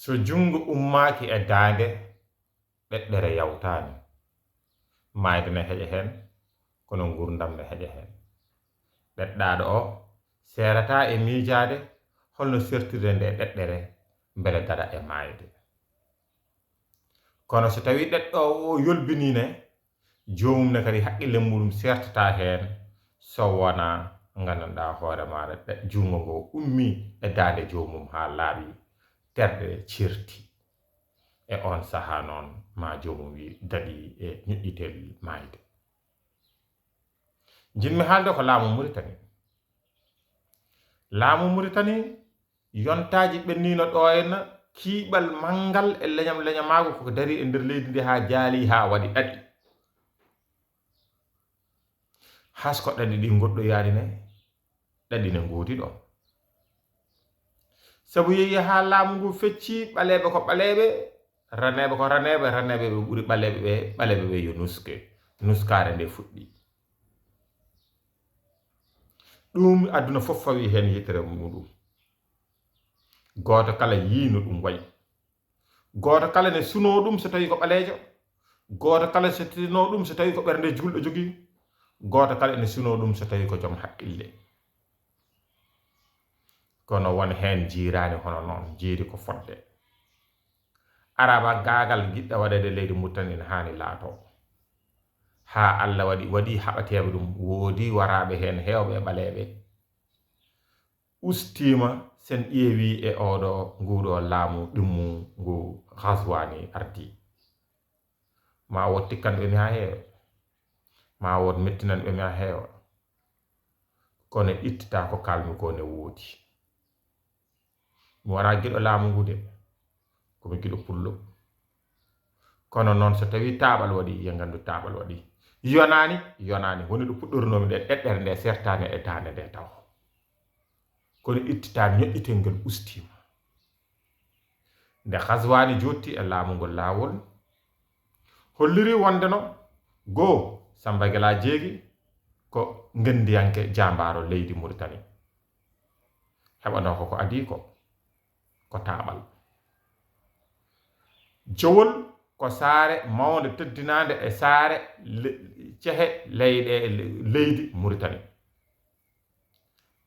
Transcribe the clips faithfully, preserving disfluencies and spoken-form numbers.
So junngo ummaaki e daande, ɗeɗɗere yawtaani. Maayde ne heƴa heen, kono nguurndam ne heƴa heen. Ɗeɗɗaaɗo o seerataa e miijaade holno sertirde nde ɗeɗɗere mbele daɗa e maayde. Kono so tawii ɗeɗɗoowo o yolbinii ne, joomum ne kadi haqqille muɗum seertataa heen so wonaa nganndanɗaa hoore maaɗa ɗe-, junngo ngo ummii e daande joomum haa laaɓi terɗe ceerti. E oon sahaa noon ma joomum wi daɗi e ñoƴƴitel maayde. Njiɗmi haalde ko laamu Muritani. Laamu Muritani, yontaaji ɓenniino ɗo henna, kiiɓal manngal e leñam leñamaagu koko darii e nder leydi ndi haa jaali haa waɗi ɗaɗi. Has ko ɗaɗi ɗi ngoɗɗoyaani ne, ɗaɗi ne ngoodi ɗo. Sabu yehi haa laamu ngu feccii, ɓaleeɓe ko ɓaleeɓe, raneeɓe ko raneeɓe, raneeɓe ɓe ɓuri ɓaleeɓe ɓe, ɓaleeɓe ɓe yo nuske. Nuskaare nde fuɗɗi. Ɗum aduna fof fawi heen yitere muɗum. Gooto kala yii no ɗum wayi. Gooto kala ne sunoo ɗum so tawii ko ɓaleejo. Gooto kala so tinoo ɗum so tawii ko ɓernde juulɗo jogii. Gooto kala ne sunoo ɗum so tawii ko joom haqqille. Kono won heen jiiraani hono noon, jiiri ko fodde. Arabagaagal giɗɗo waɗeede leydi Muritani ina haani laato. Haa Allah waɗi, waɗi haɓateeɓe ɗum, woodi waraaɓe heen heewɓe e ɓaleeɓe. Ustiima sen ƴeewi e oɗo, nguɗo laamu ɗimmu ngu Ghazwani ardi. Ma wood tikkanɓe mi haa heewa. Ma wood mettinanɓe mi haa heewa. Kono ittita ko kalmi ko ne woodi. Mi wonaa giɗo laamu ngu de. Ko mi giɗo pullo. Kono noon so tawii taaɓal waɗi, yo nganndu taaɓal waɗi. Yonaani, yonaani. Woni ɗo puɗɗornoomi nde ɗeɗɗere nde sertaani e daande nde taw. Kono ittitaani, ñoƴƴitengel ustiima. Nde Ghazwani jooɗti e laamu ngol laawol, holliri wonde no goo Samba Gela Jeegi ko ngenndiyanke jaambaaro leydi Muritani. Heɓanoo ko ko adii ko, ko taaɓal. Jowol ko saare mawnde teddinaande e saare le-, cehe leyɗe, leydi Muritani.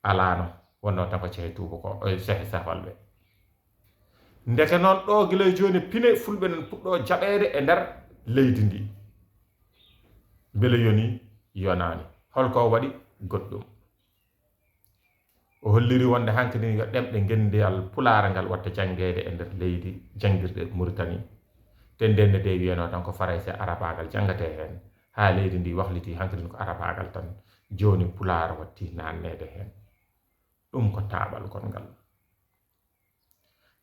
Alaano, wonnoo tan ko cehe tuubakoo-, eh, cehe safalɓe. Ndeke noon ɗo gila jooni pine fulɓe nan puɗɗoo jaɓeede e nder leydi ndi. Mbele yonii, yonaani. Holko waɗi? Goɗɗum. O holliri wonde hankadi yo ɗemɗe ngenndiyal pulaar ngal watta janngeede e nder leydi janngirɗe Muritani. Te ndenne dey wiyanoo tan ko Farayse arabaagal janngatee heen. Haa leydi ndi wahliti hankadi ko arabaagal tan. Jooni pulaar watti naanneede heen. Ɗum ko taaɓal gonngal.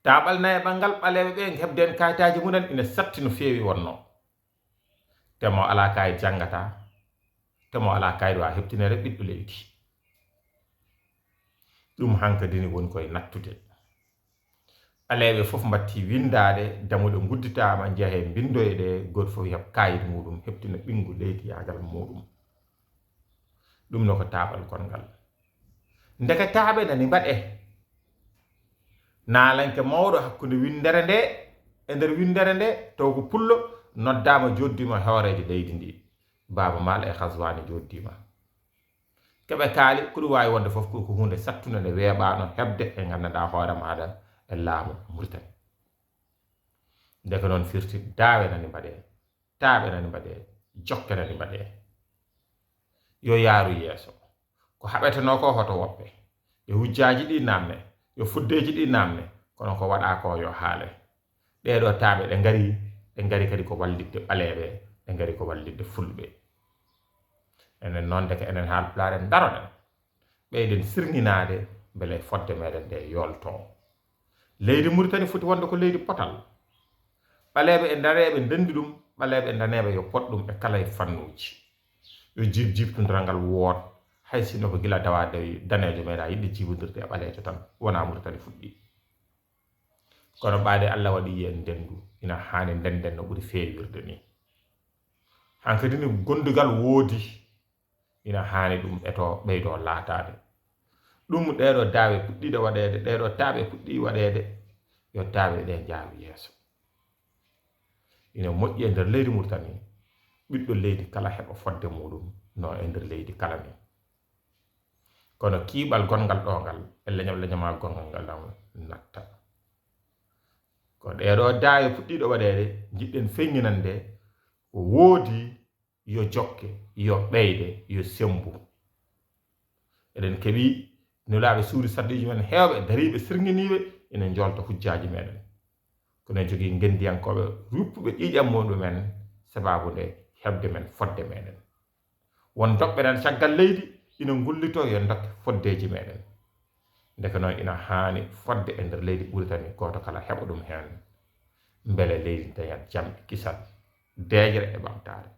Taaɓal nayaɓal ngal ɓaleeɓe ɓe heɓde heen kayitaaji mumen ina satti no feewi wonnoo. Te mo alaa kayit janngataa, te mo alaa kayit waa heɓtinere ɓiɗɗo leydi. Ɗum hankadi ni woni koye nattude. Ɓaleeɓe fof mbattii winndaade, damuɗe ngudditaama, njehee mbinndoye ɗe, gooto fof heɓ kayit muɗum, heɓtina ɓinngu leydiyaagal muɗum. Ɗum no ko taaɓal gonngal. Ndeke taaɓe nani mbaɗee. Naalanke mawɗo hakkunde winndere nde, e nder winndere nde, taw ko pullo, noddaama, jooɗdiima hooreejo leydi ndi. Baaba Maal e Ghazwani jooɗdiima. Keɓe kaali, ko ɗum waawi wonde fof, ko, ko huunde sattunde nde weeɓaano heɓde e nganndanɗaa hoore maaɗa e laamu Muritani. Ndeke noon firti, daawe nani mbaɗee, taaɓe nani mbaɗee, jokke nani mbaɗee. Yo yaaru yeeso. Ko haɓetenoo ko hoto woppe. Yo hujjaaji ɗi naamne, yo fuddeeji ɗi naamne, kono ko waɗaa ko yo haale. Ɗee ɗoo taaɓe ɗe ngari, ɗe ngari kadi ko wallitde ɓaleeɓe, ɗe ngari ko wallitde fulɓe. Enen noon, ndeke enen Haalpulaar en ndaroɗen, ɓeyden sirŋinaade mbele fodde meɗen nde yooltoo. Leydi Muritani foti wonde ko leydi potal. Ɓaleeɓe e daneeɓe ndenndi ɗum, ɓaleeɓe e daneeɓe yo pot ɗum e kala e fannuuji. Yo jiib jiibtondiral ngal wood, hay sinno ko gila dawa dawi daneejo meeɗa yiɗde jiibondirde e ɓaleejo tan, wonaa Muritani fuɗɗii. Kono ɓaade Allah waɗi yen ndenndu, ina haani ndennden no ɓuri feewirde ni. Hankadi ni gondugal woodi, ina haani ɗum eto ɓeydo laataade. Ɗum ɗeeɗo daawe puɗɗiiɗe waɗeede, ɗeeɗo taaɓe puɗɗii waɗeede, yo daawe ɗe njaaru yeeso. Ina moƴƴi e nder leydi Mauritanie, ɓiɗɗo leydi kala heɓa fodde muɗum no e nder leydi kala ni. Kono kiiɓal gonngal ɗo ngal, e leñol leñama gonngal ngal ɗam natta. Ko ɗee ɗo daawe puɗɗiiɗo waɗeede, njiɗɗen feññinande ko woodi yo jokke, yo ɓeyde, yo semmbu. Eɗen keɓi nulaaɓe suudu sarɗiiji men heewɓe dariiɓe sirŋiniiɓe ina njoolta hujjaaji meɗen. Kono en jogii ngenndiyankooɓe ruppuɓe ƴiiƴam muɗumen sabaabu nde heɓde men fodde meɗen. Won doɓɓe nan caggal leydi ina ngullitoo yo dokke foddeeji meɗen. Ndeke noon ina haani fodde e nder leydi Mauritanie gooto kala heɓa ɗum heen. Mbele leydi dañat jam e kisal, deeƴre e ɓamtaare.